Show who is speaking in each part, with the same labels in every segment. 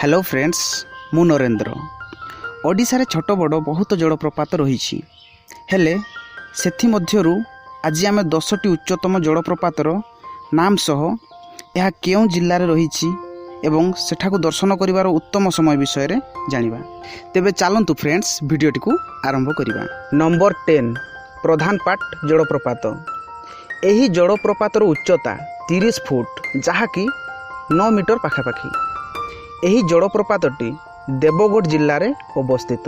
Speaker 1: Hello friends, ମୁଁ ନରେନ୍ଦ୍ର। ଓଡ଼ିଶାରେ ଛୋଟ ବଡ଼ ବହୁତ ଜଳପ୍ରପାତ ରହିଛି। ହେଲେ ସେଥିମଧ୍ୟରୁ ଆଜି ଆମେ 10ଟି ଉଚ୍ଚତମ ଜଳପ୍ରପାତର ନାମ ସହ ଏହା କେଉଁ ଜିଲ୍ଲାରେ ରହିଛି ଏବଂ ସେଠାକୁ ଦର୍ଶନ କରିବାର ଉତ୍ତମ ସମୟ ବିଷୟରେ ଜାଣିବା। ତେବେ ଚାଲନ୍ତୁ ଫ୍ରେଣ୍ଡସ୍, ଭିଡ଼ିଓଟିକୁ ଆରମ୍ଭ କରିବା। ନମ୍ବର 10, ପ୍ରଧାନପାଟ ଜଳପ୍ରପାତ। ଏହି ଜଳପ୍ରପାତର ଉଚ୍ଚତା 30 ଫୁଟ, ଯାହାକି 9 ମିଟର ପାଖାପାଖି। ଏହି ଜଳପ୍ରପାତଟି ଦେବଗଡ଼ ଜିଲ୍ଲାରେ ଅବସ୍ଥିତ।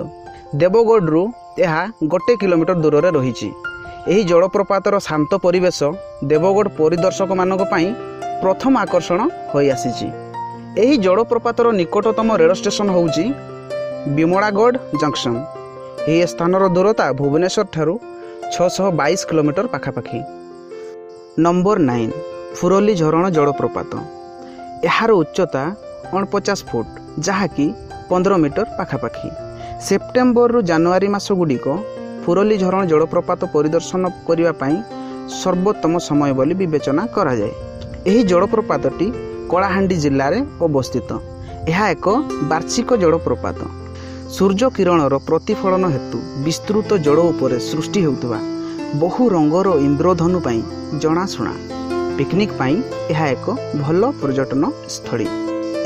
Speaker 1: ଦେବଗଡ଼ରୁ ଏହା 1 କିଲୋମିଟର ଦୂରରେ ରହିଛି। ଏହି ଜଳପ୍ରପାତର ଶାନ୍ତ ପରିବେଶ ଦେବଗଡ଼ ପରିଦର୍ଶକମାନଙ୍କ ପାଇଁ ପ୍ରଥମ ଆକର୍ଷଣ ହୋଇଆସିଛି। ଏହି ଜଳପ୍ରପାତର ନିକଟତମ ରେଳ ଷ୍ଟେସନ ହେଉଛି ବିମଳାଗଡ଼ ଜଙ୍କସନ୍। ଏହି ସ୍ଥାନର ଦୂରତା ଭୁବନେଶ୍ୱର ଠାରୁ 622 କିଲୋମିଟର ପାଖାପାଖି। ନମ୍ବର 9, ଫୁରଲି ଝରଣ ଜଳପ୍ରପାତ। ଏହାର ଉଚ୍ଚତା 49 ଫୁଟ, ଯାହାକି 15 ମିଟର ପାଖାପାଖି। ସେପ୍ଟେମ୍ବରରୁ ଜାନୁଆରୀ ମାସ ଗୁଡ଼ିକ ଫୁରଲି ଝରଣ ଜଳପ୍ରପାତ ପରିଦର୍ଶନ କରିବା ପାଇଁ ସର୍ବୋତ୍ତମ ସମୟ ବୋଲି ବିବେଚନା କରାଯାଏ। ଏହି ଜଳପ୍ରପାତଟି କଳାହାଣ୍ଡି ଜିଲ୍ଲାରେ ଅବସ୍ଥିତ। ଏହା ଏକ ବାର୍ଷିକ ଜଳପ୍ରପାତ। ସୂର୍ଯ୍ୟ କିରଣର ପ୍ରତିଫଳନ ହେତୁ ବିସ୍ତୃତ ଜଳ ଉପରେ ସୃଷ୍ଟି ହେଉଥିବା ବହୁ ରଙ୍ଗର ଇନ୍ଦ୍ରଧନୁ ପାଇଁ ଜଣାଶୁଣା। ପିକନିକ୍ ପାଇଁ ଏହା ଏକ ଭଲ ପର୍ଯ୍ୟଟନ ସ୍ଥଳୀ।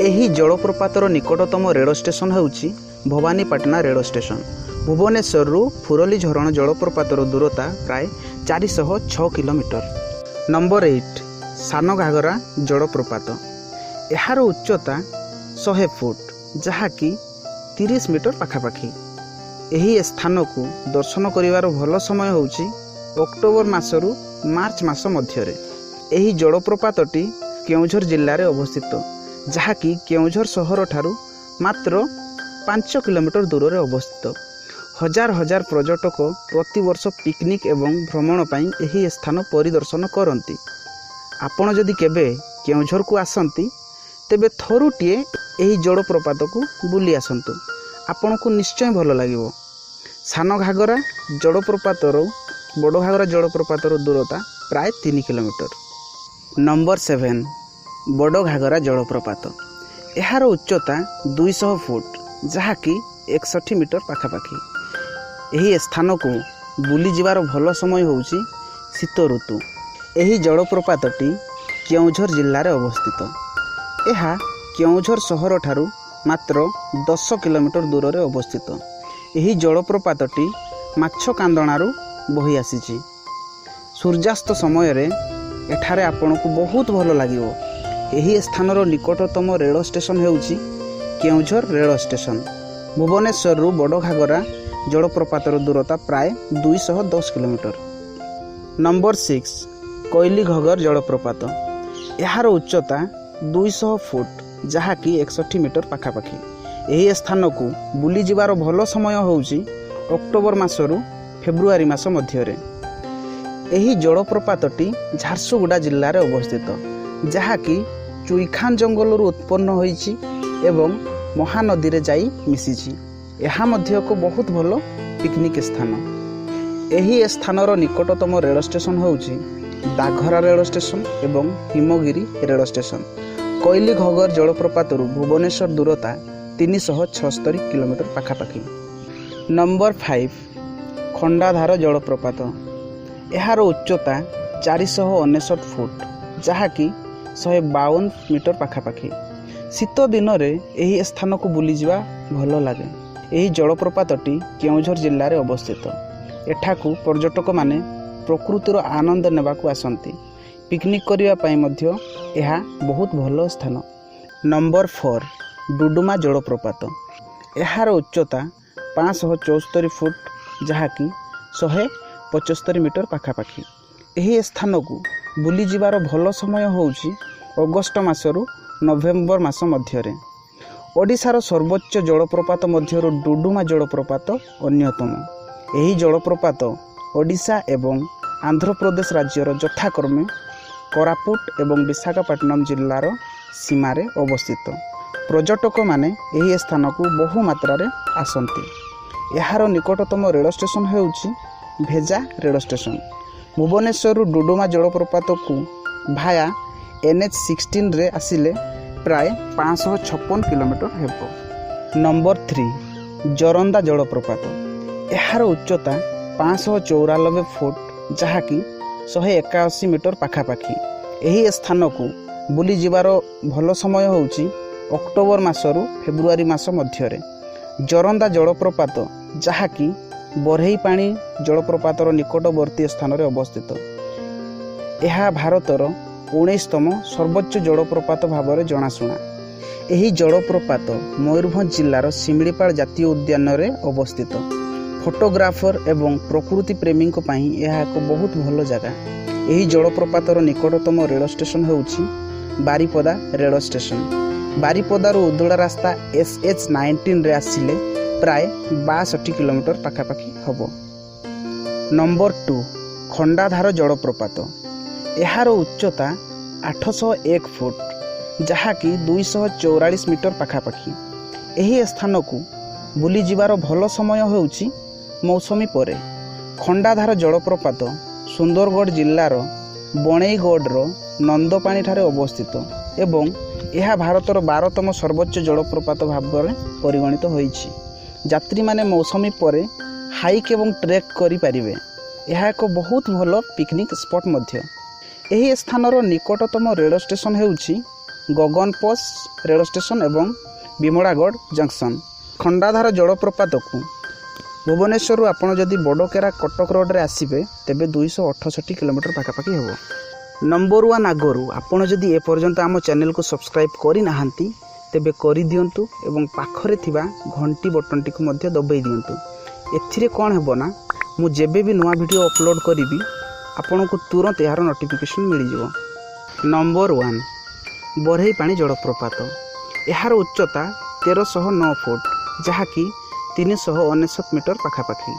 Speaker 1: ଏହି ଜଳପ୍ରପାତର ନିକଟତମ ରେଳ ଷ୍ଟେସନ ହେଉଛି ଭବାନୀପାଟଣା ରେଳ ଷ୍ଟେସନ। ଭୁବନେଶ୍ୱରରୁ ଫୁରଲି ଝରଣ ଜଳପ୍ରପାତର ଦୂରତା ପ୍ରାୟ 406 କିଲୋମିଟର। ନମ୍ବର 8, ସାନ ଘାଗରା ଜଳପ୍ରପାତ। ଏହାର ଉଚ୍ଚତା 100 ଫୁଟ, ଯାହାକି 30 ମିଟର ପାଖାପାଖି। ଏହି ସ୍ଥାନକୁ ଦର୍ଶନ କରିବାର ଭଲ ସମୟ ହେଉଛି ଅକ୍ଟୋବର ମାସରୁ ମାର୍ଚ୍ଚ ମାସ ମଧ୍ୟରେ। ଏହି ଜଳପ୍ରପାତଟି କେଉଁଝର ଜିଲ୍ଲାରେ ଅବସ୍ଥିତ, ଯାହାକି କେଉଁଝର ସହରଠାରୁ ମାତ୍ର 5 କିଲୋମିଟର ଦୂରରେ ଅବସ୍ଥିତ। ହଜାର ହଜାର ପର୍ଯ୍ୟଟକ ପ୍ରତିବର୍ଷ ପିକନିକ୍ ଏବଂ ଭ୍ରମଣ ପାଇଁ ଏହି ସ୍ଥାନ ପରିଦର୍ଶନ କରନ୍ତି। ଆପଣ ଯଦି କେବେ କେଉଁଝରକୁ ଆସନ୍ତି, ତେବେ ଥରୁଟିଏ ଏହି ଜଳପ୍ରପାତକୁ ବୁଲି ଆସନ୍ତୁ। ଆପଣଙ୍କୁ ନିଶ୍ଚୟ ଭଲ ଲାଗିବ। ସାନ ଘାଗରା ଜଳପ୍ରପାତରୁ ବଡ଼ ଘାଗରା ଜଳପ୍ରପାତର ଦୂରତା ପ୍ରାୟ 3 କିଲୋମିଟର। ନମ୍ବର 7, ବଡ଼ ଘାଗରା ଜଳପ୍ରପାତ। ଏହାର ଉଚ୍ଚତା 200 ଫୁଟ, ଯାହାକି 61 ମିଟର ପାଖାପାଖି। ଏହି ସ୍ଥାନକୁ ବୁଲିଯିବାର ଭଲ ସମୟ ହେଉଛି ଶୀତ ଋତୁ। ଏହି ଜଳପ୍ରପାତଟି କେଉଁଝର ଜିଲ୍ଲାରେ ଅବସ୍ଥିତ। ଏହା କେଉଁଝର ସହରଠାରୁ ମାତ୍ର 10 କିଲୋମିଟର ଦୂରରେ ଅବସ୍ଥିତ। ଏହି ଜଳପ୍ରପାତଟି ମାଛ କାନ୍ଦଣାରୁ ବହି ଆସିଛି। ସୂର୍ଯ୍ୟାସ୍ତ ସମୟରେ ଏଠାରେ ଆପଣଙ୍କୁ ବହୁତ ଭଲ ଲାଗିବ। ଏହି ସ୍ଥାନର ନିକଟତମ ରେଳ ଷ୍ଟେସନ ହେଉଛି କେଉଁଝର ରେଳ ଷ୍ଟେସନ। ଭୁବନେଶ୍ୱରରୁ ବଡ଼ ଘାଗରା ଜଳପ୍ରପାତର ଦୂରତା ପ୍ରାୟ 210 କିଲୋମିଟର। ନମ୍ବର 6, କୋଇଲି ଘଗର ଜଳପ୍ରପାତ। ଏହାର ଉଚ୍ଚତା 200 ଫୁଟ, ଯାହାକି 61 ମିଟର ପାଖାପାଖି। ଏହି ସ୍ଥାନକୁ ବୁଲିଯିବାର ଭଲ ସମୟ ହେଉଛି ଅକ୍ଟୋବର ମାସରୁ ଫେବୃଆରୀ ମାସ ମଧ୍ୟରେ। ଏହି ଜଳପ୍ରପାତଟି ଝାରସୁଗୁଡ଼ା ଜିଲ୍ଲାରେ ଅବସ୍ଥିତ, ଯାହାକି ଚୁଇଖାନ ଜଙ୍ଗଲରୁ ଉତ୍ପନ୍ନ ହୋଇଛି ଏବଂ ମହାନଦୀରେ ଯାଇ ମିଶିଛି। ଏହା ମଧ୍ୟ ଏକ ବହୁତ ଭଲ ପିକନିକ୍ ସ୍ଥାନ। ଏହି ସ୍ଥାନର ନିକଟତମ ରେଳ ଷ୍ଟେସନ ହେଉଛି ଦାଘରା ରେଳ ଷ୍ଟେସନ ଏବଂ ହିମଗିରି ରେଳ ଷ୍ଟେସନ। କୋଇଲି ଘଗର ଜଳପ୍ରପାତରୁ ଭୁବନେଶ୍ୱର ଦୂରତା 376 କିଲୋମିଟର ପାଖାପାଖି। ନମ୍ବର 5, ଖଣ୍ଡାଧାର ଜଳପ୍ରପାତ। ଏହାର ଉଚ୍ଚତା 499 ଫୁଟ, ଯାହାକି 152 ମିଟର ପାଖାପାଖି। ଶୀତ ଦିନରେ ଏହି ସ୍ଥାନକୁ ବୁଲିଯିବା ଭଲ ଲାଗେ। ଏହି ଜଳପ୍ରପାତଟି କେଉଁଝର ଜିଲ୍ଲାରେ ଅବସ୍ଥିତ। ଏଠାକୁ ପର୍ଯ୍ୟଟକମାନେ ପ୍ରକୃତିର ଆନନ୍ଦ ନେବାକୁ ଆସନ୍ତି। ପିକନିକ୍ କରିବା ପାଇଁ ମଧ୍ୟ ଏହା ବହୁତ ଭଲ ସ୍ଥାନ। ନମ୍ବର 4, ଡୁଡୁମା ଜଳପ୍ରପାତ। ଏହାର ଉଚ୍ଚତା 574 ଫୁଟ, ଯାହାକି 175 ମିଟର ପାଖାପାଖି। ଏହି ସ୍ଥାନକୁ ବୁଲିଯିବାର ଭଲ ସମୟ ହେଉଛି ଅଗଷ୍ଟ ମାସରୁ ନଭେମ୍ବର ମାସ ମଧ୍ୟରେ। ଓଡ଼ିଶାର ସର୍ବୋଚ୍ଚ ଜଳପ୍ରପାତ ମଧ୍ୟରୁ ଡୁଡୁମା ଜଳପ୍ରପାତ ଅନ୍ୟତମ। ଏହି ଜଳପ୍ରପାତ ଓଡ଼ିଶା ଏବଂ ଆନ୍ଧ୍ରପ୍ରଦେଶ ରାଜ୍ୟର ଯଥାକ୍ରମେ କୋରାପୁଟ ଏବଂ ବିଶାଖାପଟ୍ଟନମ ଜିଲ୍ଲାର ସୀମାରେ ଅବସ୍ଥିତ। ପର୍ଯ୍ୟଟକମାନେ ଏହି ସ୍ଥାନକୁ ବହୁ ମାତ୍ରାରେ ଆସନ୍ତି। ଏହାର ନିକଟତମ ରେଳ ଷ୍ଟେସନ ହେଉଛି ଭେଜା ରେଳ ଷ୍ଟେସନ। ଭୁବନେଶ୍ୱରରୁ ଡୁଡୁମା ଜଳପ୍ରପାତକୁ ଭାୟା NH 16ରେ ଆସିଲେ ପ୍ରାୟ ପ୍ରାୟ 556 କିଲୋମିଟର ହେବ। ନମ୍ବର 3, ଜରନ୍ଦା ଜଳପ୍ରପାତ। ଏହାର ଉଚ୍ଚତା 594 ଫୁଟ, ଯାହାକି 181 ମିଟର ପାଖାପାଖି। ଏହି ସ୍ଥାନକୁ ବୁଲିଯିବାର ଭଲ ସମୟ ହେଉଛି ଅକ୍ଟୋବର ମାସରୁ ଫେବୃଆରୀ ମାସ ମଧ୍ୟରେ। ଜରନ୍ଦା ଜଳପ୍ରପାତ, ଯାହାକି ବରେହିପାଣି ଜଳପ୍ରପାତର ନିକଟବର୍ତ୍ତୀ ସ୍ଥାନରେ ଅବସ୍ଥିତ, ଏହା ଭାରତର 19ତମ ସର୍ବୋଚ୍ଚ ଜଳପ୍ରପାତ ଭାବରେ ଜଣାଶୁଣା। ଏହି ଜଳପ୍ରପାତ ମୟୂରଭଞ୍ଜ ଜିଲ୍ଲାର ଶିମିଳିପାଳ ଜାତୀୟ ଉଦ୍ୟାନରେ ଅବସ୍ଥିତ। ଫଟୋଗ୍ରାଫର ଏବଂ ପ୍ରକୃତି ପ୍ରେମୀଙ୍କ ପାଇଁ ଏହା ଏକ ବହୁତ ଭଲ ଜାଗା। ଏହି ଜଳପ୍ରପାତର ନିକଟତମ ରେଳ ଷ୍ଟେସନ ହେଉଛି ବାରିପଦା ରେଳ ଷ୍ଟେସନ। ବାରିପଦାରୁ ଉଦଳା ରାସ୍ତା SH 19ରେ ଆସିଲେ ପ୍ରାୟ 62 କିଲୋମିଟର ପାଖାପାଖି ହେବ। ନମ୍ବର 2, ଖଣ୍ଡାଧାର ଜଳପ୍ରପାତ। ଏହାର ଉଚ୍ଚତା 801 ଫୁଟ, ଯାହାକି 244 ମିଟର ପାଖାପାଖି। ଏହି ସ୍ଥାନକୁ ବୁଲିଯିବାର ଭଲ ସମୟ ହେଉଛି ମୌସୁମୀ ପରେ। ଖଣ୍ଡାଧାର ଜଳପ୍ରପାତ ସୁନ୍ଦରଗଡ଼ ଜିଲ୍ଲାର ବଣେଇଗଡ଼ର ନନ୍ଦପାଣିଠାରେ ଅବସ୍ଥିତ ଏବଂ ଏହା ଭାରତର 12ତମ ସର୍ବୋଚ୍ଚ ଜଳପ୍ରପାତ ଭାବରେ ପରିଗଣିତ ହୋଇଛି। ଯାତ୍ରୀମାନେ ମୌସୁମୀ ପରେ ହାଇକ୍ ଏବଂ ଟ୍ରେକ୍ କରିପାରିବେ। ଏହା ଏକ ବହୁତ ଭଲ ପିକନିକ୍ ସ୍ପଟ୍ ମଧ୍ୟ। ଏହି ସ୍ଥାନର ନିକଟତମ ରେଳ ଷ୍ଟେସନ ହେଉଛି ଗଗନପୋଷ ରେଳ ଷ୍ଟେସନ ଏବଂ ବିମଳାଗଡ଼ ଜଙ୍କସନ୍। ଖଣ୍ଡାଧାର ଜଳପ୍ରପାତକୁ ଭୁବନେଶ୍ୱରରୁ ଆପଣ ଯଦି ବଡ଼କେରା କଟକ ରୋଡ଼ରେ ଆସିବେ, ତେବେ 268 କିଲୋମିଟର ପାଖାପାଖି ହେବ। ନମ୍ବର 1 ଆଗରୁ ଆପଣ ଯଦି ଏପର୍ଯ୍ୟନ୍ତ ଆମ ଚ୍ୟାନେଲକୁ ସବସ୍କ୍ରାଇବ୍ କରିନାହାନ୍ତି, ତେବେ କରିଦିଅନ୍ତୁ ଏବଂ ପାଖରେ ଥିବା ଘଣ୍ଟି ବଟନଟିକୁ ମଧ୍ୟ ଦବାଇ ଦିଅନ୍ତୁ। ଏଥିରେ କ'ଣ ହେବ ନା, ମୁଁ ଯେବେ ବି ନୂଆ ଭିଡ଼ିଓ ଅପଲୋଡ଼ କରିବି, ଆପଣଙ୍କୁ ତୁରନ୍ତ ଏହାର ନୋଟିଫିକେସନ୍ ମିଳିଯିବ। ନମ୍ବର 1, ବରେହିପାଣି ଜଳପ୍ରପାତ। ଏହାର ଉଚ୍ଚତା 1309 ଫୁଟ, ଯାହାକି 399 ମିଟର ପାଖାପାଖି।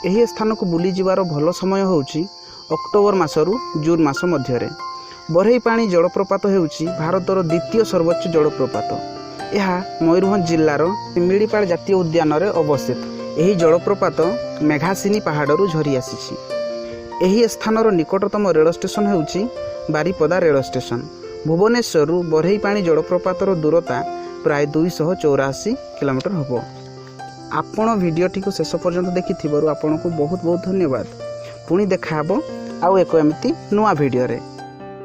Speaker 1: ଏହି ସ୍ଥାନକୁ ବୁଲିଯିବାର ଭଲ ସମୟ ହେଉଛି ଅକ୍ଟୋବର ମାସରୁ ଜୁନ୍ ମାସ ମଧ୍ୟରେ। ବରେହିପାଣି ଜଳପ୍ରପାତ ହେଉଛି ଭାରତର ଦ୍ୱିତୀୟ ସର୍ବୋଚ୍ଚ ଜଳପ୍ରପାତ। ଏହା ମୟୂରଭଞ୍ଜ ଜିଲ୍ଲାର ଶିମିଳିପାଳ ଜାତୀୟ ଉଦ୍ୟାନରେ ଅବସ୍ଥିତ। ଏହି ଜଳପ୍ରପାତ ମେଘାସିନୀ ପାହାଡ଼ରୁ ଝରି ଆସିଛି। ଏହି ସ୍ଥାନର ନିକଟତମ ରେଳ ଷ୍ଟେସନ ହେଉଛି ବାରିପଦା ରେଳ ଷ୍ଟେସନ। ଭୁବନେଶ୍ୱରରୁ ବରେହିପାଣି ଜଳପ୍ରପାତର ଦୂରତା ପ୍ରାୟ 284 କିଲୋମିଟର ହେବ। ଆପଣ ଭିଡ଼ିଓଟିକୁ ଶେଷ ପର୍ଯ୍ୟନ୍ତ ଦେଖିଥିବାରୁ ଆପଣଙ୍କୁ ବହୁତ ବହୁତ ଧନ୍ୟବାଦ। ପୁଣି ଦେଖାହେବ ଆଉ ଏକ ଏମିତି ନୂଆ ଭିଡ଼ିଓରେ।